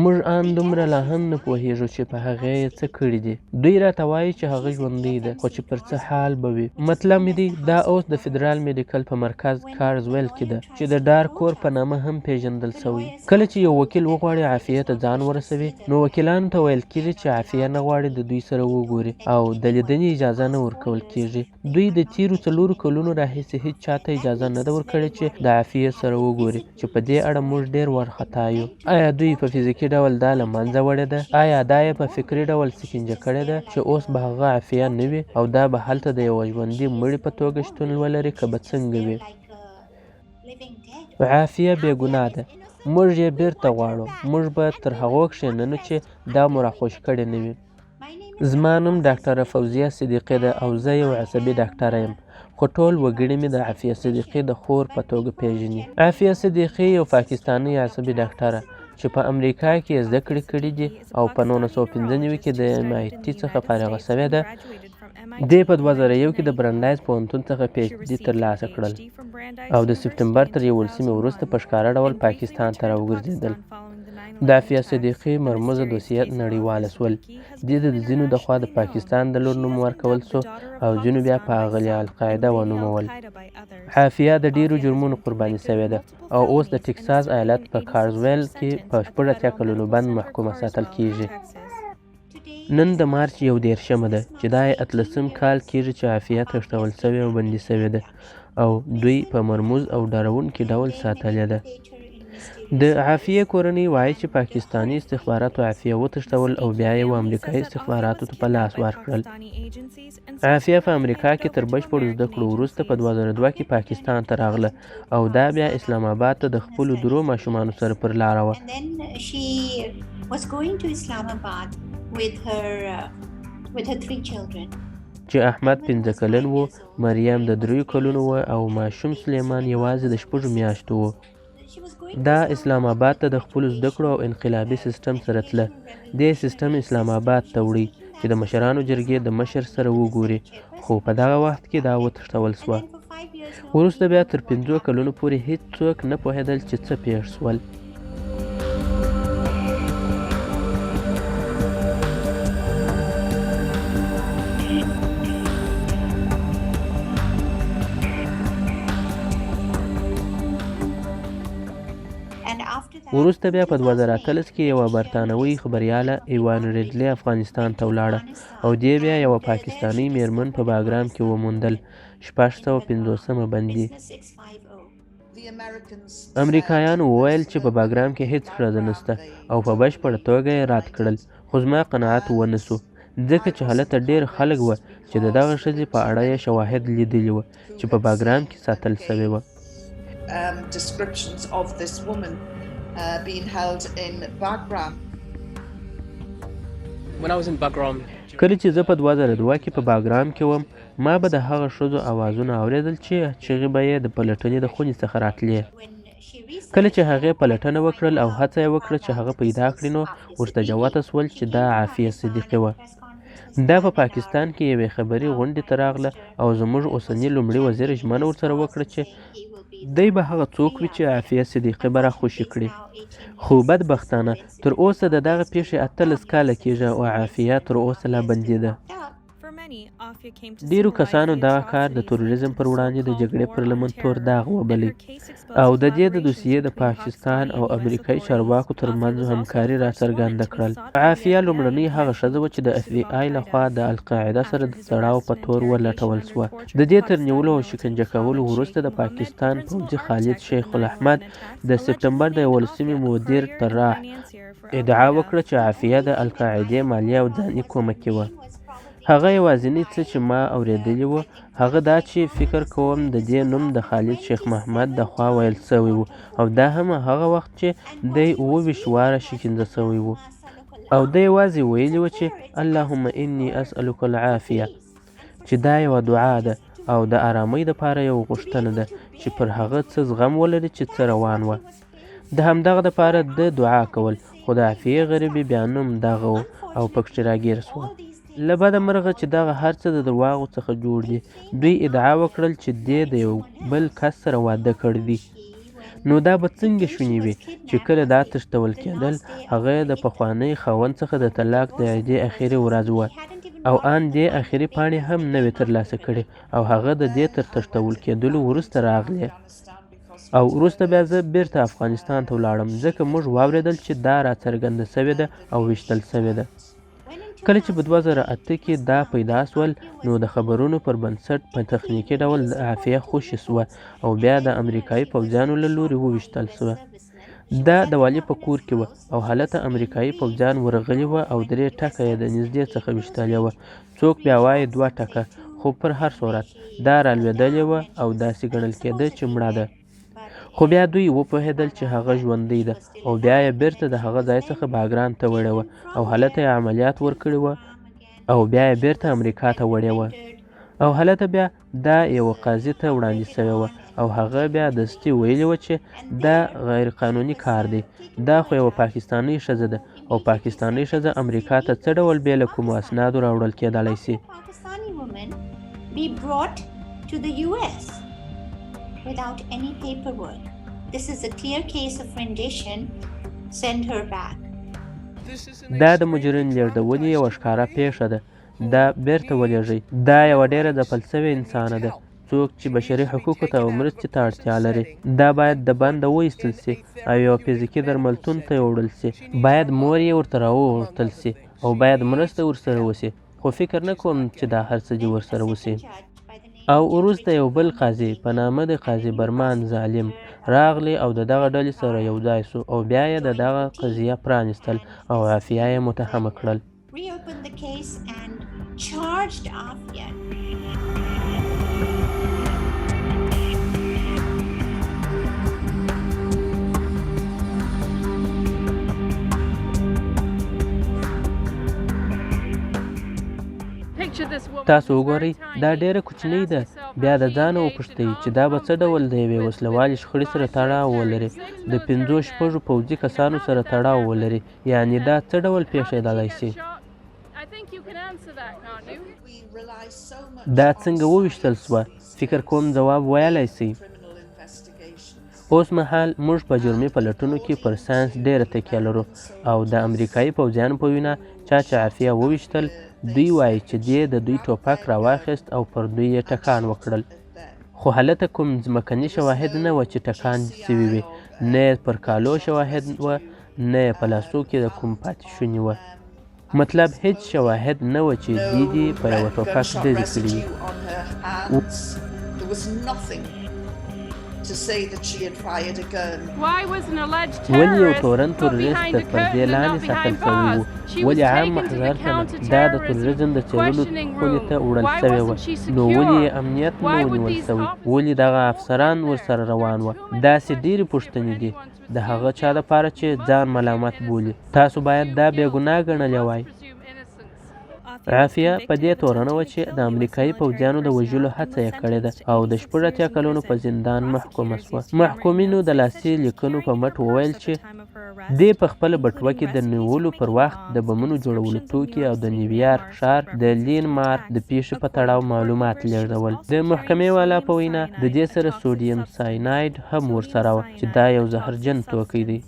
موږ ان دومره لا هم نه پوهېږو چې په هغې یې څه کړي دي. دوی راته وايي چې هغه ژوندۍ ده، خو چې پر څه حال به وي. مطلب مې دی، دا اوس د فدرال میډیکل په مرکز کارزویل کې ده، چې د ډارک کور په نامه هم پېژندل شوی. کله چې یو وکیل وغواړي عافیې ته ځان ورسوي، نو وکیلانو ته ویل کېږي چې عافیه نه غواړي د دوی سره وګوري او د لیدنې اجازه نه ورکول کېږي. دوی د تېرو څلورو کلونو راهیسې هیڅ چا ته اجازه نه ده ورکړې چې د عافیې سره وګوري، چې په دې اړه موږ ډېر وارخطا یو. ایا دوی په فزیکي ډول دا له منځه وړې ده؟ ایا دا یې په فکري ډول سکنجه کړې ده چې اوس به هغه عافیه نه وي او دا به هلته د یوه ژوندي مړي په توګه شتون ولري که به څنګه وي؟ عافیه بې ګناه ده. موږ یې بېرته غواړو. موږ به تر هغو کښېننو چې دا مو راخوشې کړې نه وي. زما نوم ډاکټره فوزیه صدیقي ده او زه یو عصبي ډاکټره یم، خو ټول وګړي مې د عافیه صدیقي د خور په توګه پېژني. عافیه صدیقي یو پاکستانۍ عصبي ډاکټره چې په امریکا کې یې زده کړې کړې دي او په 1995 کې د ایم آی ټي څخه فارغه شوې ده. دې په 2001 کې د برنډایز پوهنتون څخه پي ایچ ډي ترلاسه کړل او د سپټمبر تر یولسمې وروسته په ښکاره ډول پاکستان ته راوګرځېدل. د عافیه صدیقي مرموزه دوسیه نړیواله شول. دې ته د ځینو د خوا د پاکستان د لور نوم ورکول شو او ځینو بیا په اغلې القاعده ونومول. عافیه د ډېرو جرمونو قرباني شوې ده او اوس د ټکساس ایالت په کارزویل کې په 86 کلونو بند محکومه ساتل کېږي. نن د مارچ 31مه ده چې دا یې اتلسم کال کېږي چې عافیه تښتول شوې او بندي شوې ده او دوی په مرموز او ډارونکي ډول ساتلې ده. د عافیې کورنۍ وايي چې پاکستاني استخباراتو عافیه وتښتول او بیا یې و امریکایي استخباراتو ته په لاس ورکړل. عافیه په امریکا کې تر بشپړو زده کړو وروسته په 2002 کې پاکستان ته راغله او دا بیا اسلام آباد ته د خپلو درو ماشومانو سره پر لاره وه. چې احمد پنځه کلن و، مریم د دریو کلونو وه او ماشوم سلیمان یوازې د شپږو میاشتو و. دا اسلام آباد ته د خپلو زده کړو او انقلابي سیسټم سره تله. دې سیسټم اسلام آباد ته وړي چې د مشرانو جرګې د مشر سره وګوري، خو په دغه وخت کې دا وتښتول شوه. وروسته بیا تر پنځو کلونو پورې هیڅ څوک نه پوهېدل چې څه پېښ شول. وروسته بیا په 2018 کې یوه برتانوۍ خبریاله ایوان ریډلي افغانستان ته ولاړه او دې بیا یوه پاکستانۍ میرمن په باګرام کې وموندل 650مه بندي. امریکایانو وویل چې په باګرام کې هیڅ ښځه نشته او په بشپړه توګه یې رد کړل، خو زما قناعت ونه شو، ځکه چې هلته ډېر خلک وه چې د دغه ښځې په اړه یې شواهد لیدلي وه چې په باګرام کې ساتل شوې وه. کله چې زه په 2002 کې په باګرام کې وم، ما به د هغه ښځو اوازونه اورېدل چې چیغې به یې د پلټنې د خونې څخه راتلې. کله چې هغې پلټنه وکړل او هڅه یې وکړه چې هغه پیدا کړي نو ورته جوته شول چې دا عافیه صدیقي وه. دا په پاکستان کې یوې خبري غونډې ته راغله او زموږ اوسني لومړي وزیر ژمنه ورسره وکړه چې دی به هغه څوک وي چې عافیه صدیقي به راخوشې کړي. خو بدبختانه تر اوسه د دغه پېښې 18 کاله کېږي او عافیه تر اوسه لا بندي ده. ډېرو کسانو دغه کار د تروریزم پر وړاندې د جګړې پر لمن تور داغ وبلی او د دې د دوسیې د پاکستان او امریکایي چارواکو ترمنځ همکاري راڅرګنده کړل. عافیه لومړنۍ هغه ښځه وه چې د اف بي آی لخوا د القاعده سره د تړاو په تور ولټول شوه. د دې تر نیولو او شکنجه کولو وروسته د پاکستان پوځي خالد شیخ الاحمد د سپټمبر د یولسمې مدیر طراح ادعا وکړه چې عافیه د القاعدې مالي او ځاني کومکي وه. هغه یوازینی څه چې ما اورېدلي وو، هغه دا چې فکر کوم د دې نوم د خالد شیخ محمد د خوا ویل شوی و او دا هم هغه وخت چې دی 27 واره شکنجه شوی و او ده یوازې ویلي و چې اللهم انی اسألک العافیه چې دا یوه دعا ده او د آرامۍ دپاره یوه غوښتنه ده چې پر هغه څه زغم ولري چې څه روان وه. د همدغه دپاره ده دعا کول، خو د عافیې غریبې بیا نوم دغه و او پکښې راګیر شوه. له بده مرغه چې دغه هر څه د درواغو څخه جوړ دي. دوی ادعا وکړل چې دې د یو بل کس سره واده کړی دی. نو دا به څنګه شونې وي چې کله دا تښتول کېدل، هغه یې د پخواني خاوند څخه د طلاق د عدې اخري ورځ وه او ان دې اخري پاڼې هم نه وې ترلاسه کړې او هغه د دې تر تښتول کېدلو وروسته راغلې. او وروسته بیا زه بیرته افغانستان ته ولاړم، ځکه موږ واورېدل چې دا راڅرګنده شوې ده او ویشتل شوې ده. کله چې په 2008 کې دا پیدا شول، نو د خبرونو پر بنسټ په تخنیکي ډول عافیه خوشې شوه او بیا د امریکایي پوځیانو له لوري وویشتل شوه. دا د والي په کور کې وه او هلته امریکایي پوځیان ورغلي وه او درې ټکه یې د نږدې څخه ویشتلې وه، څوک بیا وایي دوه ټکه، خو پر هر صورت، دا رالوېدلې وه او داسې ګڼل کېده چې مړه ده. خو بیا دوی وپوهېدل چې هغه ژوندۍ ده او بیا یې بیرته د هغه ځای څخه باګرام ته وړې وه او هلته یې عملیات ورکړي وه او بیا یې بیرته امریکا ته وړې وه او هلته بیا دا یوه قاضي ته وړاندې شوې وه او هغه بیا دستي ویلي وه چې دا غیرقانوني کار دی، دا خو یوه پاکستانۍ ښځه ده او پاکستانۍ ښځه امریکا ته څه ډول بې له کومو اسنادو راوړل کېدلی شي؟ دا د مجرم لېږدونې یوه ښکاره پېښه ده. دا بېرته ولېږئ. دا یوه ډېره ځپل شوې انسانه ده، څوک چې بشري حقوقو ته او مرستې ته اړتیا لري. دا باید د بنده وایستل شي او یوه فزیکي درملتون ته یوړل شي. باید مور یې ورته راوغوښتل شي او باید مرسته ورسره وشي، خو فکر نه کوم چې دا هر څه دې ورسره وشي. او وروسته یو بل قاضي په نامه د قاضي برمان ظالم راغلی او د دغه ډلې سره یو ځای شو او بیا یې د دغه قضیه پرانیستل او عافیه یې متهمه کړل. reopened the case and charged Afia. تاسو وګورئ، دا ډېره کوچنۍ ده. بیا د ځانه وپوښتئ چې دا به څه ډول د یوې وسله والې شخړې سره تړاو ولري، د پنځو شپږو پوځي کسانو سره تړاو ولري، یعنې دا څه ډول پېښېدلی شي؟ دا څنګه وویشتل شوه؟ فکر کوم ځواب ویلی شئ. اوس مهال موږ په جرمي پلټنو کې پر ساینس ډېره تکیه لرو او د امریکایي پوځیانو په وینا چا چې عافیه وویشتل، دوی وایي چې دې د دوی ټوپک راواخیست او پر دوی یې ټکان وکړل. خو هلته کوم ځمکني شواهد نه وه چې ټکان شوي وي، نه یې پر کالو شواهد وه، نه یې په لاسو کې د کوم پاتې شوني وه. مطلب هیڅ شواهد نه وه چې دې دې په یوه ټوپک ډزې کړې وي. ولې یو تورن تروریست تر پردې لاندې ساتل شوی و؟ ولې عام محضر ته نه؟ دا د تروریزم د څېړلو خونې ته وړل شوې وه، نو ولې یې امنیت نه و نیول شوی؟ ولې دغه افسران ورسره روان وه؟ داسې ډېرې پوښتنې دي. د هغه چا دپاره چې ځان ملامت بولي. تاسو باید دا بې ګناه ګڼلې وای. عافیه په دې تورنه وه چې د امریکایي پوځیانو د وژلو هڅه یې کړې ده او د 86 کلونو په زندان محکومه شوه. محکومینو د لاسي لیکنو په مټ وویل چې دې په خپله بټوه کې د نیولو پر وخت د بمونو جوړولو توکي او د نیویارک ښار د لینډمارک د پیښې په تړاو معلومات لیږدول. د محکمې والا په وینا د دې سره سوډیم ساینایډ هم ورسره وه چې دا یو زهرجن توکی دی.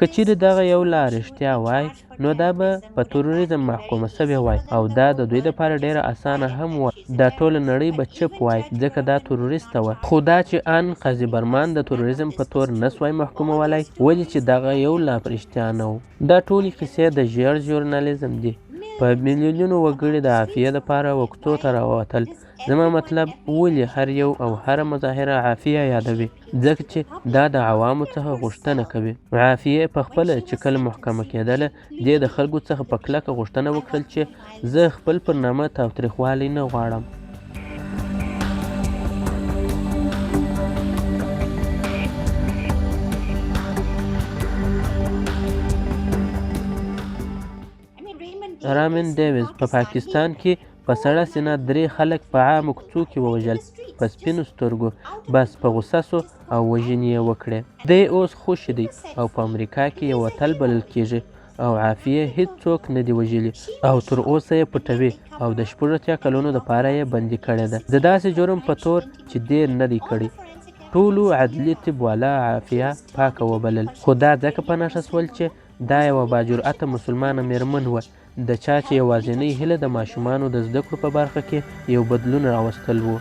که چیرې دغه یو لا رښتیا وای، نو دا به په تروریزم محکومه شوې وای او دا د دوی دپاره ډېره اسانه هم وه، دا ټوله نړۍ به چپ وای، ځکه دا تروریسته وه. خو دا چې ان قاضي برمان د تروریزم په تور نه شوای محکومولای، ولې چې دغه یو لا رښتیا نه و. دا ټولې کیسې د ژیړ ژورنالیزم دي. په میلیونونو وګړي د عافیې دپاره وکتو ته راووتل. زما مطلب ولې هر یو او هره مظاهره عافیه یادوي؟ ځکه چې دا د عوامو څخه غوښتنه کوي. عافیې په خپله چې کله محکمه کېدله، دې د خلکو څخه په کلکه غوښتنه وکړل چې زه خپل پر نامه تاوتریخوالی نه غواړم. رامن ډیویز په پاکستان کې په سړه سینه درې خلک په عامو کوڅو کې ووژل، په سپینو سترګو، بس په غوسه سو او وژنې یې وکړې. دی اوس خوشې دی او په امریکا کې یو اتل بلل کیږي او عافیې هیڅ څوک نه دي وژلي او تر اوسه یې پټوي او د 86 کلونو دپاره یې بندي کړې ده د داسې جرم په تور چې دې نه دی کړی. ټولو عدلي طب والا عافیه پاکه وبلل، خو دا ځکه په نښه شول چې دا یوه باجرئته مسلمانه مېرمن وه، د چا چې یوازینۍ هیله د ماشومانو د زده کړو په برخه کې یو بدلون راوستل وو.